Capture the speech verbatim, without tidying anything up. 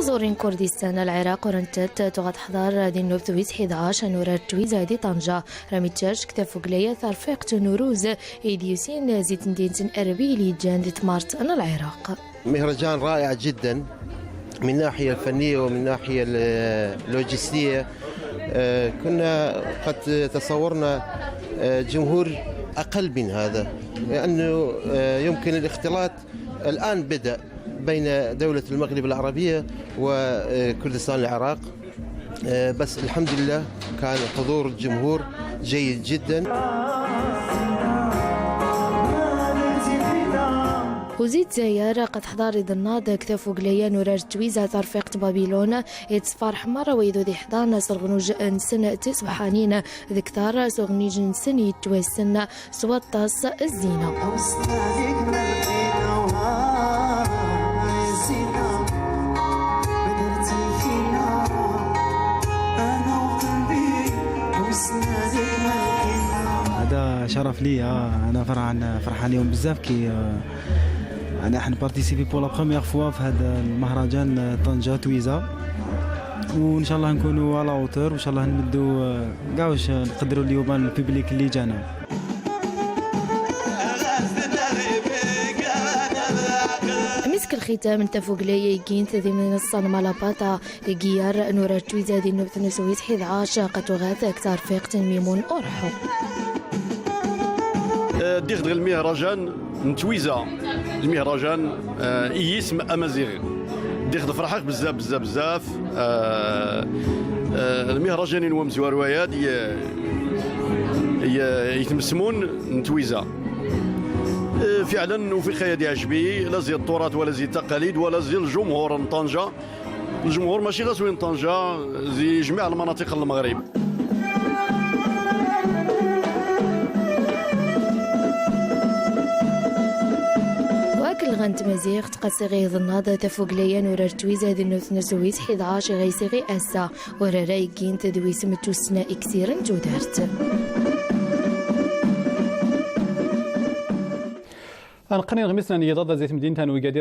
Ẓurin Kurdistan n Lɛiraq, ur ntett tuɣa tḥḍar di nnubt wis ḥdac n urar n Twiza di Ṭanja, rami tecc k tafuglaya tarfiqt n uruz i d-yusin zi temdint n Erbil iǧan di tmart n Lɛiraq. مهرجان رائع جدًا من الناحية الفنية ومن الناحية اللوجستية. آه، كنا قد تصورنا، آه، جمهور أقل من هذا، لأنه، آه، يمكن الاختلاط الآن بدأ بين دولة المغرب العربية وكردستان العراق. آه، بس الحمد لله كان حضور الجمهور جيد جدًا. Uzi Dzayar qed teḥḍer iḍ-nnaḍ k tafuglaya n urar n Twiza tarfiqt Babilon, ittferḥ merra wid ur iḥḍarn s rɣnuj-nsen tisebḥanin d kter s uɣnij-nsen yettwassen s waṭas zzina. هذا شرف ليا، أنا فرحان، فرحان اليوم بزاف كي، آه، أنا حنبارتيسيبي بو لا بروميير فوا في هذا المهرجان، آه، طنجة تويزا. وإن شاء الله نكونوا على la hauteur، وإن شاء الله نمدوا، آه، كاع واش نقدروا اليوم البوبليك اللي جانا. Misk lxitam n tafuglaya iggint di Mnassa n Malapata, iggiyar n urar n Twiza di nnubt n Sewis ḥdac, qed tuɣa k tarfiqt n Mimun Urḥu. آه، ديخ دغ المهرجان نتويزا، المهرجان، آه، إي يسم أمازيغي. ديخ دفرحخ بزاف، بزاف، بزاف. آه، آه، المهرجان نوا مزوار وياد ي-، ي-، يتمسمون نتويزا. آه، فعلًا وفي خيادي عجبي، لا زي التراث ولا زي التقاليد ولا زي الجمهور نطنجة. الجمهور ماشي غا سوين طنجة، زي جميع المناطق المغرب. Wa k lɣa n tmaziɣt, ɣas iɣ iḍ-nnaḍ tafuglaya n urar n Twiza di nnubt n Sewis ḥdac iɣ isiɣi ass-a, urar-a iggint d wisem n tussna iksir n tudert. Ad neqqen iɣmisen n yiḍad zi temdint n Ugadir.